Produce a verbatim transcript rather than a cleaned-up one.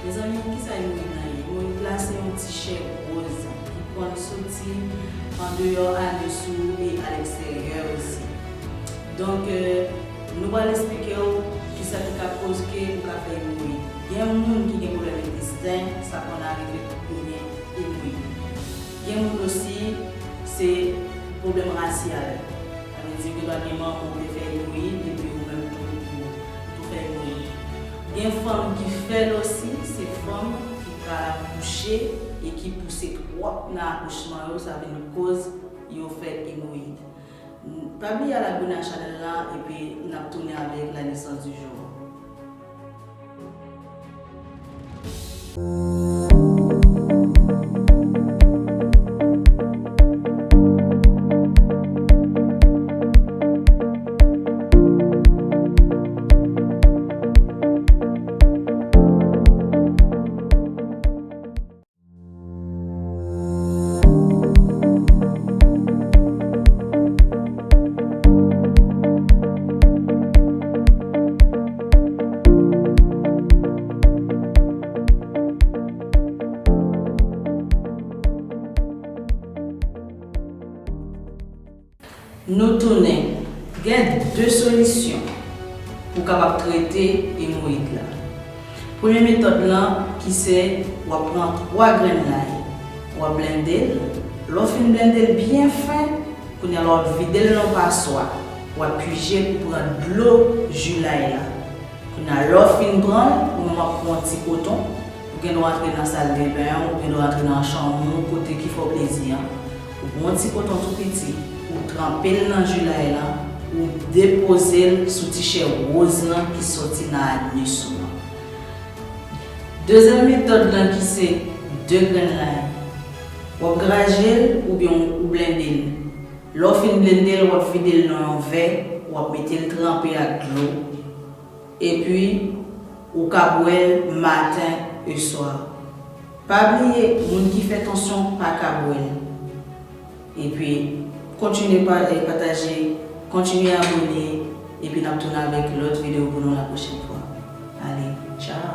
Mezanmi, kisa emoyid lan ye? Emoyid la se yon ti chè woz ki konn soti andeyò anus ou e aleksteryè osi. Donk, euh, nou pral eksplike w kisa ki ka koz ke ou ka fè emoyid. Gen moun ki gen pwoblèm entesten, sa konn arive pou yo gen emoyid. Gen moun osi, se pwoblèm rasyal. Sa vle di, gen dwa gen manman w te fè emoyid, epi ou menm tou, ou tou fè emoyid. Gen fanm ki fè l osi, se fanm ki pral akouche e ki pouse twòp nan akouchman yo, sa vin koz yo fè emoyid. Pa bliye al abone a chanèl la, epi n ap tounen avèk la naissance du jour. Nou tounen. Gen de solisyon pou w kapab trete emoyid la. Premye metòd lan, ki se, w ap pran twa grenn lay, w ap blende l. Lè w fin blende l byen fen, kounye a la w ap vide l nan yon paswa, w ap pije pou pran dlo ji lay la. Kounye a, lè w fin pran l, ou menm w ap pran yon ti koton, ou gen dwa antre nan sal de ben an, ou gen dwa antre nan chanm ou, kote ki fè w plezi an. Ou pran yon ti koton tou piti, ou tranpe l nan ji lay lan, ou depoze l sou ti chè woz lan ki soti nan anus ou an. Dezyèm metòd lan ki se de grenn lay. W ap graje l oubyen w blende l. Lè w fin blende l, w ap vide l nan yon vè, w ap mete l tranpe ak dlo. Epi, ou ka bwè l maten e swa. Pa bliye, moun ki fè tansyon pa ka bwè l. Epi, kontinye pa-, eh, pataje, kontinye abone, epi n ap tounen avèk lòt videyo pou nou la pwochèn fwa. Ale, tchao!